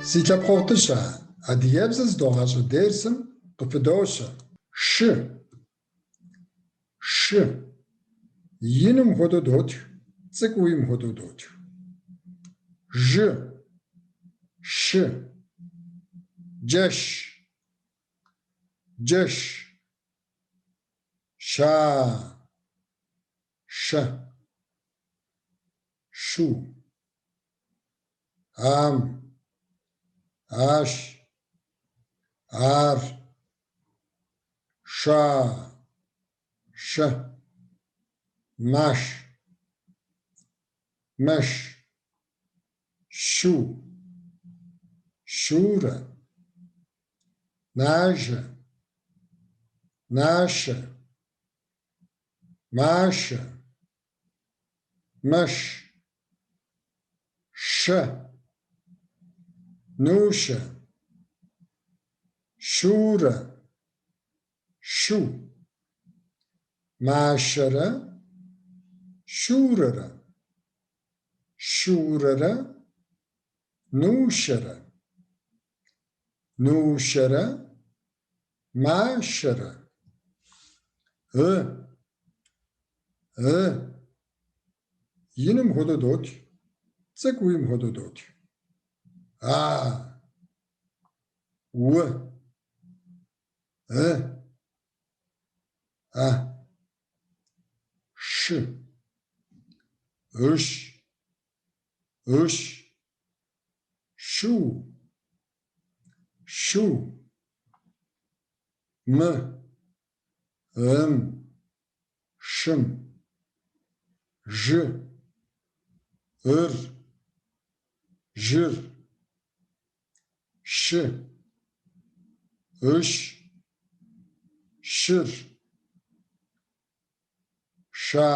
Си лъэпкъэгъу дыщэ, адыгэбзэ зыдогъащӏэ дерсым къыпыдощэ. Шы. Шы. Иным хуэдэу дотх, цӏыкӏууи мыхуэдэу дотх. Жы. Шы. Джэш. Джэш. Ша. Шэ. Шу. Ам. Ащ. Ар. Ша. Шэ. Маш. Мэш. Щу. Щурэ. Нажэ. Нашэ. Машэ. Мэш. Шэ. Нушэ. Шурэ. Шу. Машэрэ Шурэрэ. Шурэрэ Нушэрэ. Нушэрэ Машэрэ. Ы. Ы. Иным хуэдэу дотх, цӏыкӏууи мыхуэдэу дотх. А. У. Ы. А. Шы. Ыш. Ыш. Шу. Шу. Мы. Ым. Шым. Жы. Ыр. Жыр. Шы. Ыш. Щыр. Ша.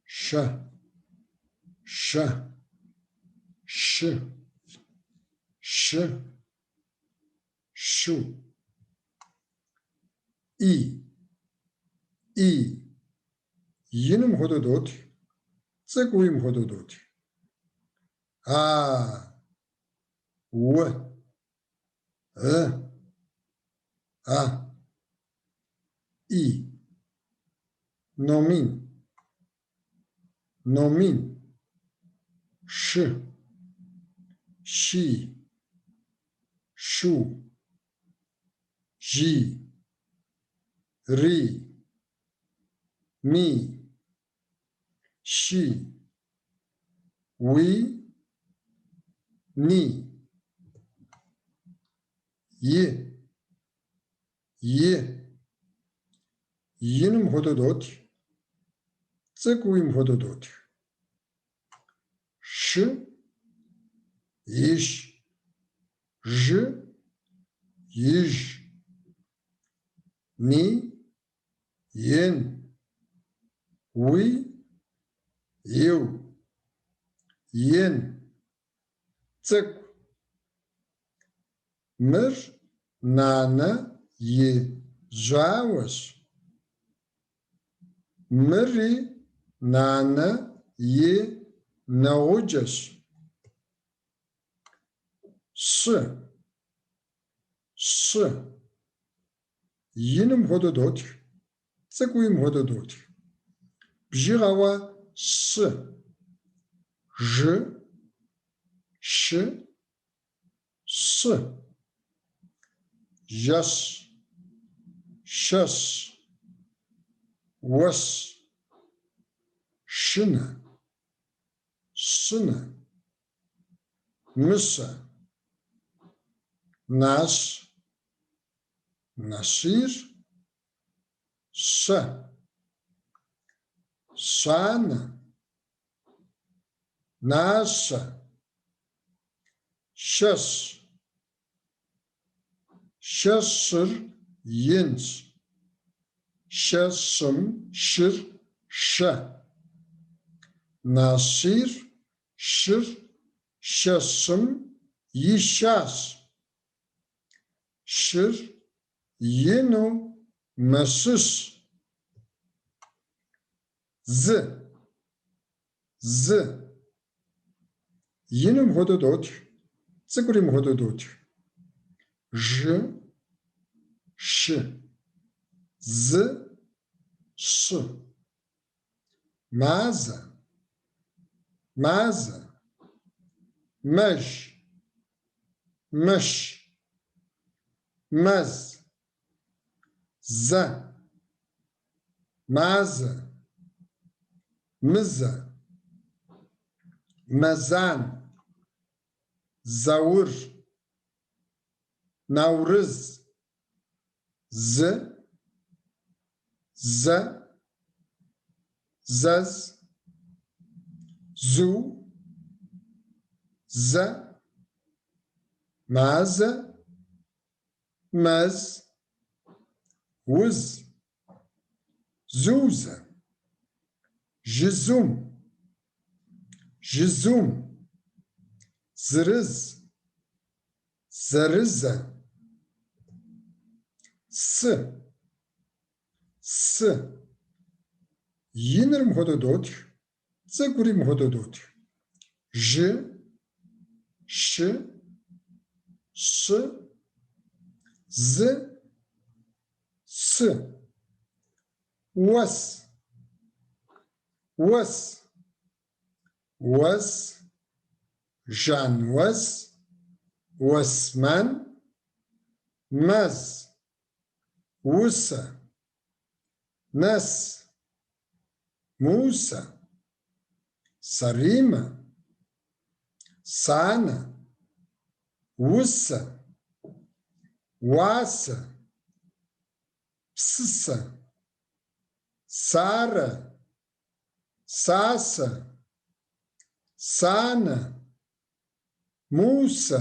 Шэ. Щэ. Щы. Щы. Щу. И. И. Иным хуэдэу дотх, цӏыкӏууи мыхуэдэу дотх. А. У. Ы. А. И. Номин. Номин. Шы. Щи. Шу. Жи. Ри. Ми. Щи. Уи. Ни. И. И. Иным хуэдэу дотх, цӏыкӏууи мыхуэдэу дотх. Шы. Иш. Жы. Иж. Ни. Ин. Уи. Иу. Ин. Цӏыкӏу. Мыр нанэ и жьауэщ. Мыри нанэ и нэгъуджэщ. Щы. Щы. Иным хуэдэу дотх, цӏыкӏууи мыхуэдэу дотх. Бжыгъэуэ щы. Жы. Шы. Щы. Жэщ. Шэщ. Уэщ. Шынэ. Щынэ. Мыщэ. Нащ. Нащир. Щэ. Щанэ. Нащэ. Шэщ. Шэщыр инщ. Шэщым шыр шэ. Нащир шыр шэщым ишащ. Шыр ину мэщыщ. Зы. Зы. Иным хуэдэу дотх, Цӏыкӏури мыхуэдэу дотх. Жы, шы, зы, щы. Мазэ, мазэ, мэж, мэш, мэз, зэ, мазэ, мызэ, мэзан, Заур, Наурыз, зы, зэ, зэз, зу, зэ, мазэ, мэз, уз, зузэ, жызум, жызум, зырыз, зэрызэ, сы, сы. Иныр мыхуэдэу дотх, цӏыкӏури мыхуэдэу дотх. Жы, шы, щы, зы, сы. Уэс, уэс, уэс, Жануэс, Уэсмэн, мэз, усэ, нэс, Мусэ, Саримэ, санэ, усэ, уасэ, псысэ, Сарэ, Сасэ, санэ, Мусэ,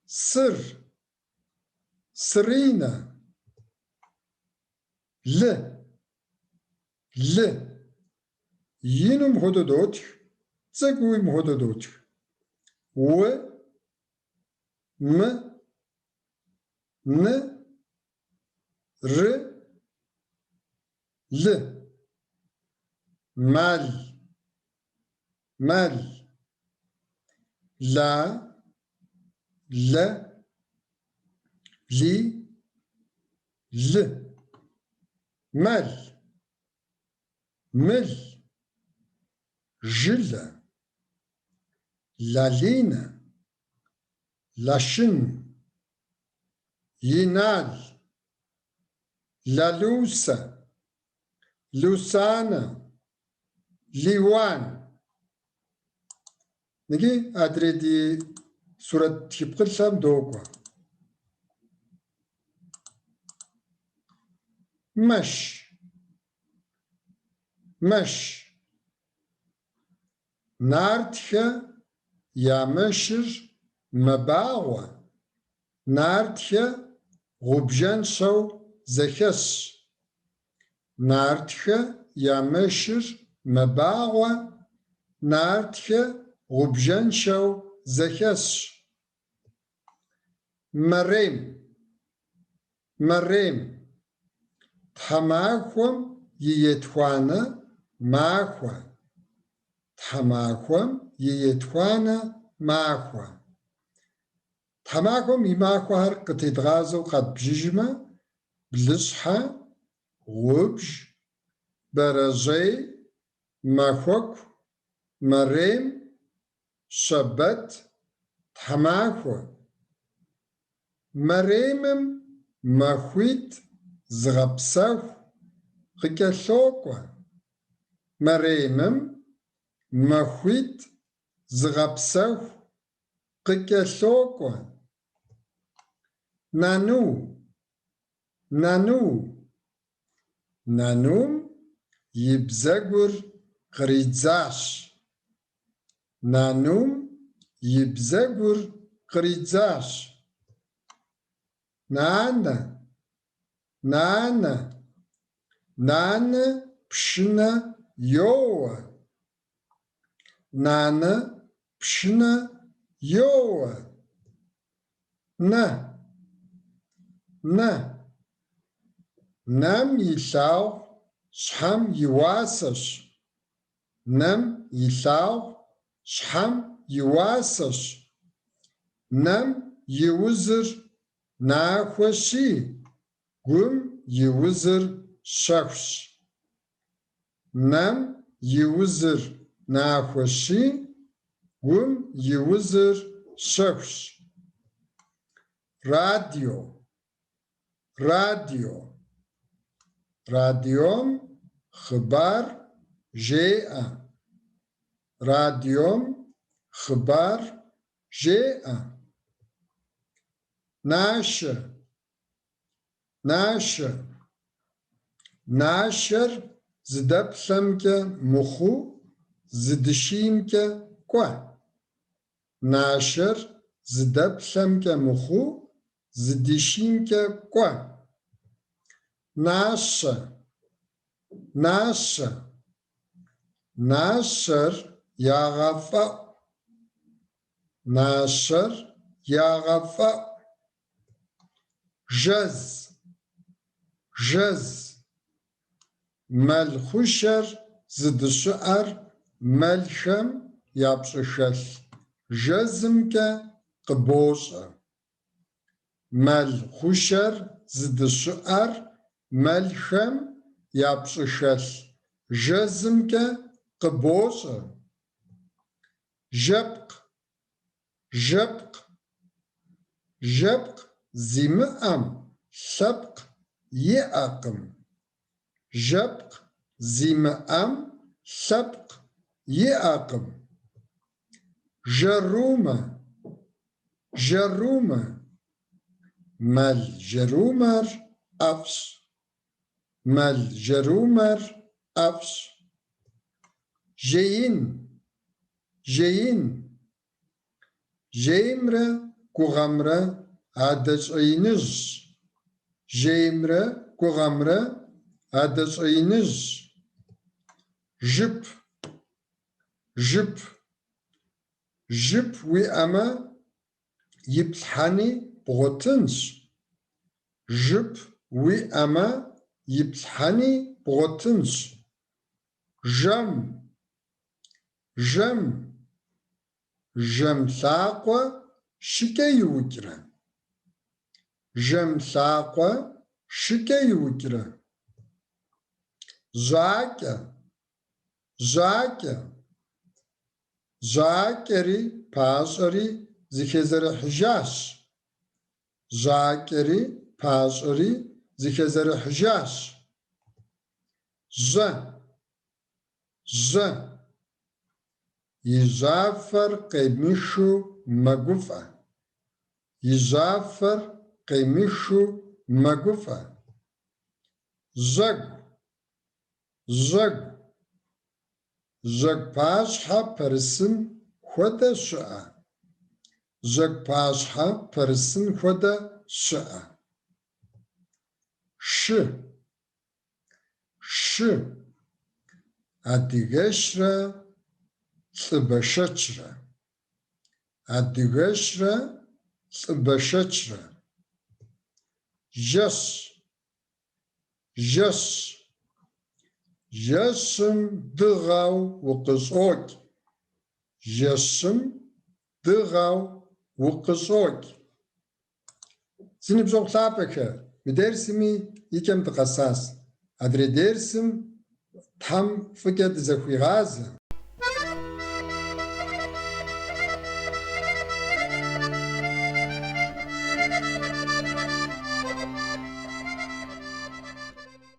сыр, сыринэ, лы, лы. Ину мыхуэдэу дотх, цӏыкӏууи мыхуэдэу дотх. У, мы, ны, ры, лы. Мэл, мэл. Ла, лэ, ли, лы. Мэл, мыл, жылэ, Лалинэ, Лашын, Инал, Лалусэ, Лусанэ, Лиуан. Иджы адрей ди сурэт тхыпкъылъэм докӏуэ. Мэш, мэш. Нартхэ я мэшыр мэбагъуэ, Нартхэ гъубжэншэу зэхэсщ. Нартхэ я мэшыр мэбагъуэ, Нартхэ гъубжэншэу зэхэсщ. Мэрем, мэрем. Тхьэмахуэм и етхуанэ махуэ. Тхьэмахуэм и етхуанэ махуэ. Тхьэмахуэм и махуэхэр къытедгъазэу къэдбжыжмэ, блыщхьэ, гъубж, бэрэжьей, махуэку, мэрем, щэбэт, тхьэмахуэ. Мэремым махуитӏ зыгъэпсэху къыкӏэлъокӏуэ. Мэремым махуитӏ зыгъэпсэху къыкӏэлъокӏуэ. Нану, нану. Нанум и бзэгур къридзащ. Нанум и бзэгур къридзащ. Нанэ, нанэ. Нанэ пшынэ йоуэ. Нанэ пшынэ йоуэ. Нэ, нэ. Нэм илъагъу щхьэм и уасэщ. Нэм илъагъу щхьэм и уасэщ. Нэм и узыр нахуэщи, гум и узыр щэхущ. Нэм и узыр нахуэщи, гум и узыр щэхущ. Радио, радио. Радиом хъыбар жеӏэ. Радиом хъыбар жеӏэ. Нашэ, нашэ. Нашэр зыдэплъэмкӏэ мыхъуу, зыдишиймкӏэ кӏуэ. Нашэр зыдэплъэмкӏэ мыхъуу, зыдишиймкӏэ кӏуэ. Нащэ, нащэ. Нащэр ягъэфӏэӏу. Нащэр ягъэфӏэӏу. Жэз, жэз. Мэл хъушэр зыдыщыӏэр мэлхэм япщӏыхэлъ жэзымкӏэ къыбощӏэ. Мэл хъушэр зыдыщыӏэр мэлхэм япщӏыхэлъ жэзымкӏэ къыбощӏэ. Жэпкъ, жэпкъ. Жэпкъ зимыӏэм лъэпкъ иӏэкъым. Жэпкъ зимыӏэм лъэпкъ иӏэкъым. Жэрумэ, жэрумэ. Мэл жэрумэр ӏэфӏщ. Мэл жэрумэр ӏэфӏщ. Жеин, жеин. Жеймрэ гугъэмрэ адэ щӏэиныжьщ. Жеймрэ гугъэмрэ адэ щӏэиныжьщ. Жып, жып. Жып уиӏэмэ, иплъхьэни бгъуэтынщ. Жып уиӏэмэ, иплъхьэни бгъуэтынщ. Жэм, жэм. Жэм лъакъуэ шыкӏэ иукӏрэ? Жэм лъакъуэ шыкӏэ иукӏрэ? Жьакӏэ, жьакӏэ. Жьакӏэри пащӏэри зэхэзэрыхьыжащ. Жьакӏэри пащӏэри зэхэзэрыхьыжащ. Жьэ, жьэ. И жьафэр къемыхыу мэгуфӏэ. И жьафэр къемыхыу мэгуфӏэ. Жьэгу, жьэгу. Жьэгу пащхьэ пэрысын хуэдэ щыӏэ? Жьэгу пащхьэ пэрысын хуэдэ щыӏэ? Шы, шы. Адыгэшрэ лӏы бэшэчрэ. Адыгэшрэ лӏы бэшэчрэ. Жэщ, жэщ. Жэщым дыгъэу укъыщӏокӏ. Жэщым дыгъэу укъыщӏокӏ. Си ныбжьэгъу лъапӏэхэ, мы дерсми и кӏэм дыкъэсащ. Адрей дерсым Тхьэм фӏыкӏэ дызэхуигъазэ.